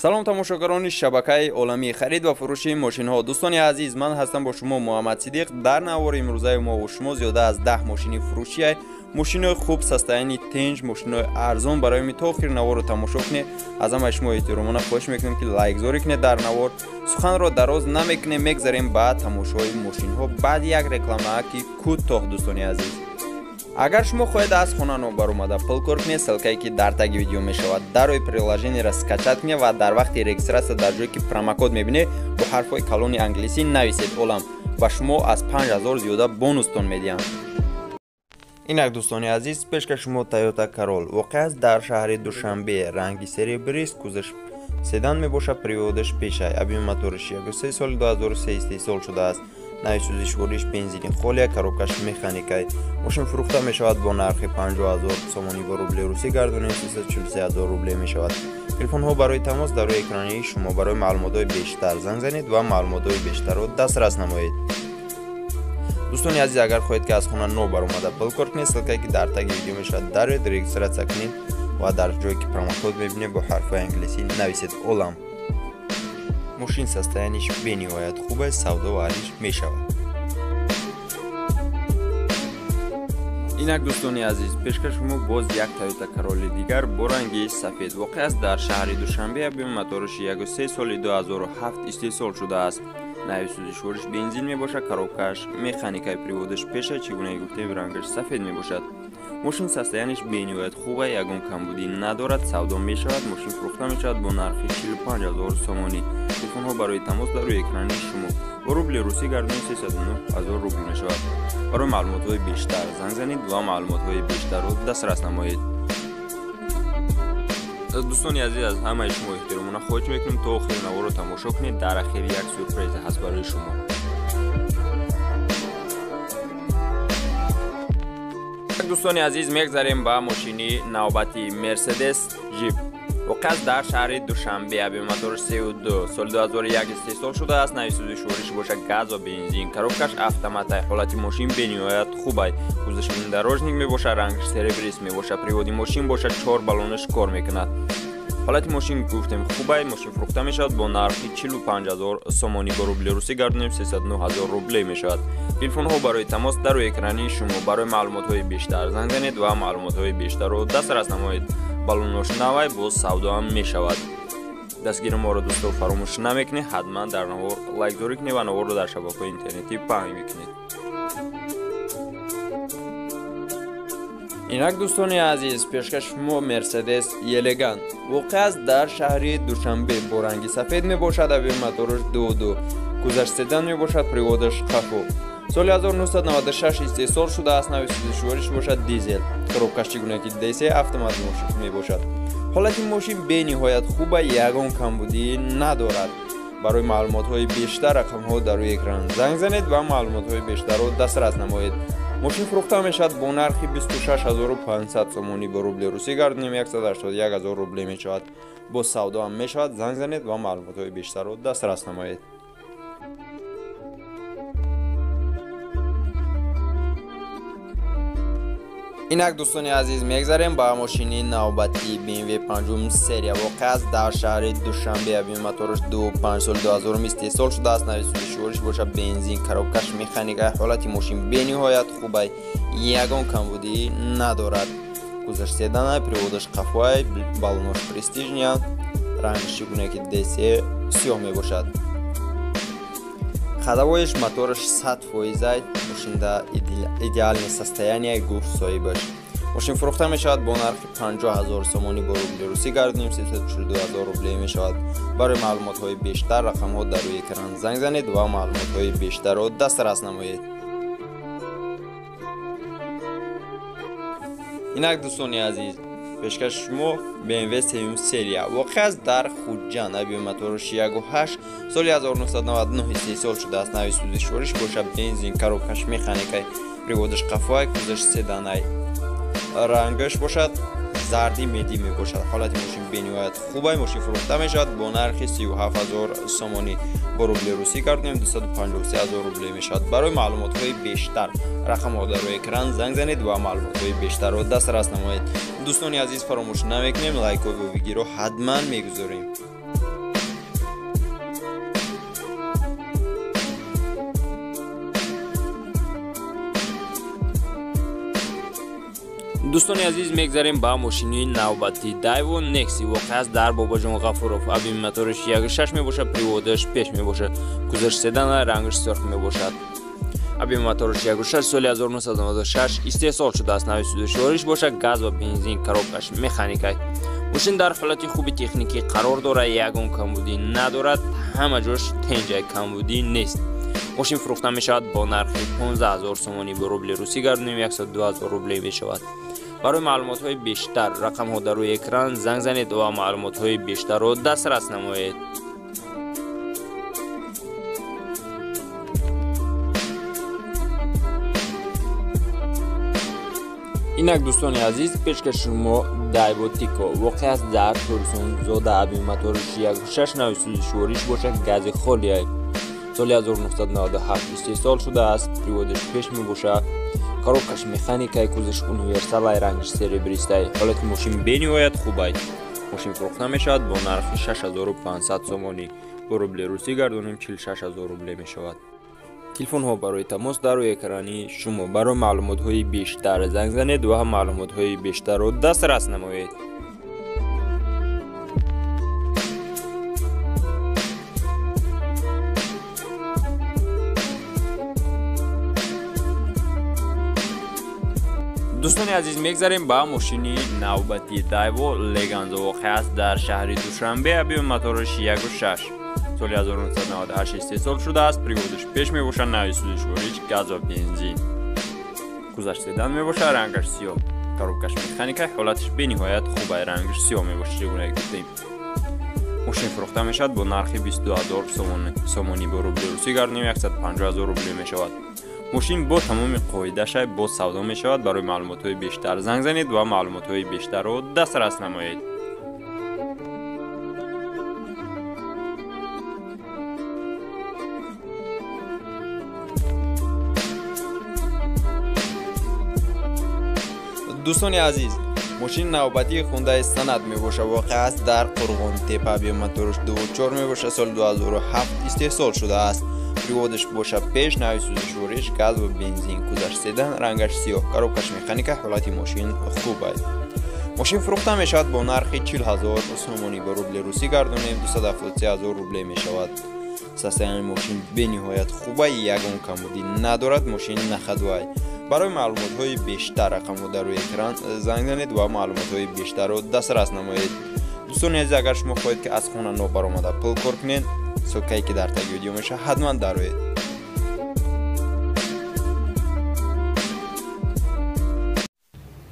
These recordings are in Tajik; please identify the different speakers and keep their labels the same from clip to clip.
Speaker 1: Салом тамошогарони шабакаи оламии харид ва фурӯши мошинҳо. Дӯстони азиз, ман ҳастам бо шумо Муҳаммад Сидиқ. Дар навори имрӯзаи мо ва шумо зиёда аз 10 мошини фурӯшия, мошинои хуб, состоянии тинҷ, мошинои арзон. Барои ми то охири наворро тамошо кунед. Аз ҳамаи шумо эҳтиромона хоҳиш мекунем, ки лайкзорӣ кунед дар навор. Суханро дароз намекунем, мегзарем ба тамошои мошинҳо баъди як рекламааки кӯтоҳ. Дӯстони азиз, агар шумо хоҳед аз хона нобаромада пул кор кунед, ссылкае ки дар таги видео мешавад, дарои приложениеро скачать кунед ва дар вақти регистрация дар ҷое ки промокод мебинед, бо ҳарфҳои калони англисӣ нависед олам ва шумо аз 5000 зиёда бонустон медиҳанд. Инак дӯстони азиз, пешкаш шумо Toyota Corolla. Воқеъ аст дар шаҳри Душанбе, ранги серебрист, кузовш седан мебошад, приводаш пешай, объёми моториш 1.3, соли 2003 истеҳсол шудааст. Нави сӯзишвориш бензини холия, коробкаш механикай. Мошин фурӯхта мешавад бо нархи 50 000 сомонӣ, бо рубли русӣ гардонем 343 000 рубле мешавад. Телефонҳо барои тамос дар рӯи экрани шумо. Барои маълумотҳои бештар занг занед ва маълумотҳои бештарро дастрас намоед. Дӯстони азиз, агар хоҳед ки аз хона нобаромада пул кор кунед, ссылкае ки дар таги видео мешавад, дароед, регистрация кунед ва дар ҷое ки промокод мебинед, бо ҳарфҳои англисӣ нависед олам. Мошин состояниш бениҳоят хуб аст, савдо ва ариш мешавад. Инак дӯстони азиз, пешкаш шумо боз як Toyota Corolla дигар бо ранги сафед. Воқеъ аст дар шаҳри Душанбе, объёми моториш 1.3, соли 2007 истеҳсол шудааст. Нави сӯзишвориш бензин мебошад, коробкаш механикаи, приводаш пеша, чӣ гуна гуфтем, рангаш сафед мебошад. Мошин состояниш бениҳоят хуб аст, ягон камбудӣ надорад, савдо мешавад. Мошин фурӯхта мешавад бо нархи 45 000 сомонӣ. Телефонҳо барои тамос дар рӯи экрани шумо. Бо рубли русӣ гардони 309 000 рубл мешавад. Барои маълумотҳои бештар занг занед ва маълумотҳои бештарро дастрас намоед. Дӯстони азиз, аз ҳамаи шумо эҳтиромона хоҳиш мекунем то охири наворро тамошо кунед. Дар ахир як сюрприз ҳаст барои шумо. Дӯстони азиз, мегзарем ба мошини навбати Mercedes Jeep. Воқеъ аст дар шаҳри Душанбе, объёми моториш 3.2, соли 2001 истеҳсол шудааст. Нави сӯзишвориш бошад газ ва бензин, коробкаш автоматай. Ҳолати мошин бениҳоят хуб аст. Кузовш внедорожник мебошад, рангаш серебрист мебошад, приводи мошин бошад 4 баллонаш кор мекунад. Ҳолати мошин гуфтем хуб аст. Мошин фурӯхта мешавад бо нархи 45 000 сомонӣ, бо рубли русӣ гардонем 309 000 рубле мешавад. Телефонҳо барои тамос дар рӯи экрани шумо. Барои маълумотҳои бештар занг занед ва маълумотҳои бештарро дастрас намоед. Баллонош навай, боз савдо ҳам мешавад. Дастгири моро дӯсто фаромӯш намекунед, ҳатман дар навор лайкзорӣ кунед ва наворро дар шабакаҳои интернетӣ паҳн мекунед. Инак дӯстони азиз, пешкаш шумо Mercedes Elegant. Воқеъ аст дар шаҳри Душанбе, бо ранги сафед мебошад, объёми мотораш 2.2, кузовш седан мебошад, приводаш қафо. Соли 1996 истеҳсол шудааст. Нави сӯзишвориш бошад дизел, коробкаш чӣ гуна ки DC автомат мебошад. Ҳолати мошин бениҳоят хуб аст, ягон камбудӣ надорад. Барои маълумотҳои бештар рақамҳо дар рӯи экран занг занед ва маълумотҳои бештарро дастрас намоед. Мошин фурӯхта мешавад бо нархи 26 500 сомонӣ, бо рубли русӣ гардонем 181 000 рубле мешавад. Боз савдо ҳам мешавад. Занг занед ва маълумотҳои бештарро дастрас намоед. Инак дӯстони азиз, мегзарем ба мошини навбати BMW 5 серия. Воқеъ аст дар шаҳри Душанбе, объёми мотораш 2.5, соли 2000 истеҳсол шудааст. Нави сӯзишвориш бошад бензин, коробкаш механика. Ҳолати мошин бениҳоят хуб аст, ягон камбудӣ надорад. Кузовш седана, приводаш қафоай, баллонош престижния, рангаш чӣ гуна ки DC сиёҳ мебошад. Ходовоиш мотораш 100%, мошин дар идеальное состояние, гуфт соҳибаш. Мошин фурӯхта мешавад бо нархи 50 000 сомонӣ, бо рубли русӣ гардонем 342 000 рубле мешавад. Барои маълумотҳои бештар рақамҳо дар рӯи экран занг занед ва маълумотҳои бештарро дастрас намоед. Инак дӯстони азиз, пешкаш шумо BMW 3 серия. Воқеъ аст дар Хуҷанд, объёми мотораш 1.8, соли 1999 истеҳсол шудааст. Нави сӯзишвориш бошад бензин, коробкаш механикай, приводаш қафоай, кузовш седанай, рангаш бошад зарди медӣ мебошад. Ҳолати мошин бениҳоят хуб аст. Мошин фурӯхта мешавад бо нархи 37 000 сомонӣ, бо рубли русӣ гардонем 253 000 рубле мешавад. Барои маълумотҳои бештар рақамҳо дар рӯи экран занг занед ва маълумотҳои бештарро дастрас намоед. Дӯстони азиз, фаромӯш намекунем, лайкҳои вовигиро ҳатман мегузорем. Дӯстони азиз, мегзарем ба мошини навбатӣ Daewoo Nexi. Воқеъ аст дар Бобоҷон Ғафуров. Объёми мотораш 1.6 мебошад, приводаш пеш мебошад, кузоваш седан, рангаш сурх мебошад. Объёми мотораш 1.6, соли 1996 истеҳсол шудааст. Нави сӯзишвориш бошад, газ ва бензин, коробкаш механикай. Мошин дар ҳолати хуби техникӣ қарор дорад, ягон камбудӣ надорад, ҳама ҷош тенҷай, камбудӣ нест. Мошин фурӯхта мешавад бо нархи 15 000 сомонӣ, бо рубли русӣ гардонем 102 000 рубле мешавад. Барои маълумотҳои бештар рақамҳо дар рӯи экран, занг занед ва маълумотҳои бештарро дастрас намоед. Инак, дӯстони азиз, пешкаши шумо Daewoo Tico. Воқеъ аст дар Турсунзода. Объёми мотораш 1.6, нави сӯзишвориш бошад, гази холиай. Соли 1997 истеҳсол шудааст, приводаш пеш мебошад, коробкаш механикай, кузоваш универсалай, рангаш серебристай. Ҳолати мошин бениҳоят хубай. Мошин фурӯхта мешавад бо нархи 6500 сомонӣ, бо рубли русӣ гардонем 46 000 рубле мешавад. Телефонҳо барои тамос дар рӯи экрани шумо. Барои маълумотҳои бештар занг занед ва маълумотҳои бештарро дастрас намоед. Дӯстони азиз, мегзарем ба мошини навбатӣ Daewoo Leganza. Воқеъ аст дар шаҳри Душанбе. Объёми мотораш 1.6, соли 1998 истеҳсол шудааст, приводаш пеш мебошад, нави сӯзишвориш газ ва бензин, кузоваш седан мебошад, рангаш сиёҳ, коробкаш механика, ҳолаташ бениҳоят хубай, рангаш сиёҳ мебошад, чӣ гуна гуфтем. Мошин фурӯхта мешавад бо нархи 22 000 сомонӣ, бо рубли русӣ гардонем 150 000 рубле мешавад. Мошин бо тамоми қоидашай боз савдо мешавад. Барои маълумотҳои бештар занг занед ва маълумотҳои бештарро дастрас намоед. Дӯстони азиз, мошини навбатии Хундаи Санат мебошад. Воқеъ аст дар Қурғонтепа. Объёми мотораш 2.4 мебошад, соли 2007 истеҳсол шудааст, приводаш бошад пеш, нави сӯзишвориш газ ва бензин, кузоваш седан, рангаш сиёҳ, коробкаш механика, ҳолати мошин хуб аст. Мошин фурӯхта мешавад бо нархи 40 000 сомонӣ, бо рубли русӣ гардонем 273 000 рубле мешавад. Состоянияи мошин бениҳоят хубай, ягон камбудӣ надорад, мошин на ходовай. Барои маълумотҳои бештар рақамҳо дар рӯи экран, занг занед ва маълумотҳои бештарро дастрас намоед. Дӯстони азиз, агар шумо хоҳед, ки аз хона нобаромада пул кор кунед, ссылкае ки дар таги видео мешавад, ҳатман дароед.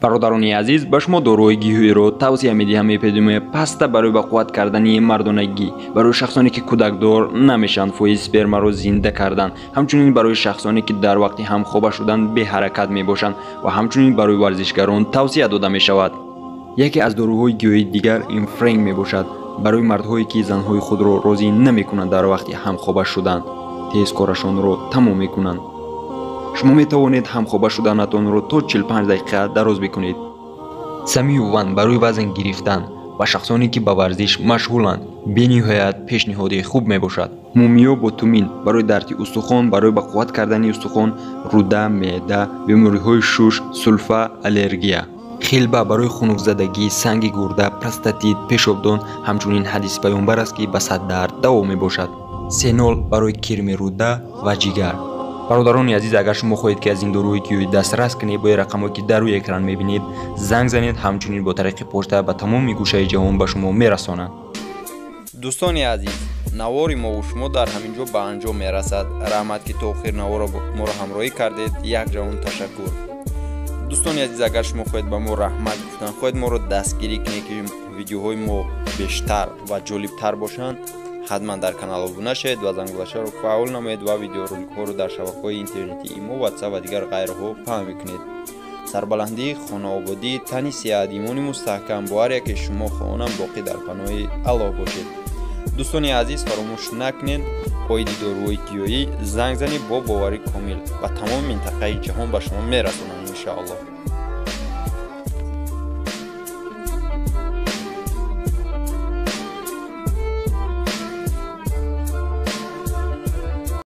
Speaker 1: Бародарони азиз, ба шумо доруҳои гиёҳиро тавсия медиҳам. Эпидемия паста барои ба қувват кардани мардонагӣ, барои шахсоне ки кӯдакдор намешаванд, фоизи спермаро зинда кардан, ҳамчунин барои шахсоне ки дар вақти ҳамхоба шудан беҳаракат мебошанд ва ҳамчунин барои варзишгарон тавсия дода мешавад. Яке аз доруҳои гиёҳии дигар ин френг мебошад, барои мардҳое ки занҳои худро розӣ намекунанд дар вақти ҳамхоба шудан, тез корашонро тамом мекунанд. Шумо метавонед ҳамхоба шуданатонро то 45 дақиқа дароз бикунед. Самиюван барои вазн гирифтан ва шахсоне ки ба варзиш машғуланд бениҳоят пешниҳоди хуб мебошад. Мумиё бо тумин барои дарди устухон, барои ба қувват кардани устухон, рӯда, меъда, бемориҳои шуш, сулфа, аллергия. Хилба барои хунукзадагӣ, санги гурда, простатит, пешобдон. Ҳамчунин ҳадиси паёмбар аст, ки ба сад дард даво мебошад. Сенол барои кирми рӯда ва ҷигар. Бародарони азиз, агар шумо хоҳед, ки аз ин доруҳои гиёҳӣ дастрас кунед, бо рақамҳое ки дар рӯи экран мебинед, занг занед. Ҳамчунин бо тариқи почта ба тамоми гӯшаи ҷаҳон ба шумо мерасонанд. Дӯстони азиз, навори мову шумо дар ҳамин ҷо ба анҷом мерасад. Раҳмат, ки то охир наворо моро ҳамроҳӣ кардед. Як ҷаҳон ташаккур. Дӯстони азиз, агар шумо хоҳед ба мо раҳмат гуфтан, хоҳед моро дастгирӣ кунед, ки видеоҳои мо бештар ва ҷолибтар бошанд, ҳатман дар канал обуна шавед ва зангулачаро фаъол намоед ва видеороликҳоро дар шабакаҳои интернетӣ, имо, ватсап ва дигар ғайраҳо паҳн мекунед. Сарбаландӣ, хонаободӣ, тани сиҳат, имони мустаҳкам бо ҳар яке шумо хоҳонам. Боқӣ дар паноҳи Аллоҳ бошед. Дӯстони азиз, фаромӯш накунед, оиди доруҳои гиёҳӣ занг занед, бо боварӣ комил ба тамоми минтақаи ҷаҳон ба шумо мерасонанд, иншоаллоҳ.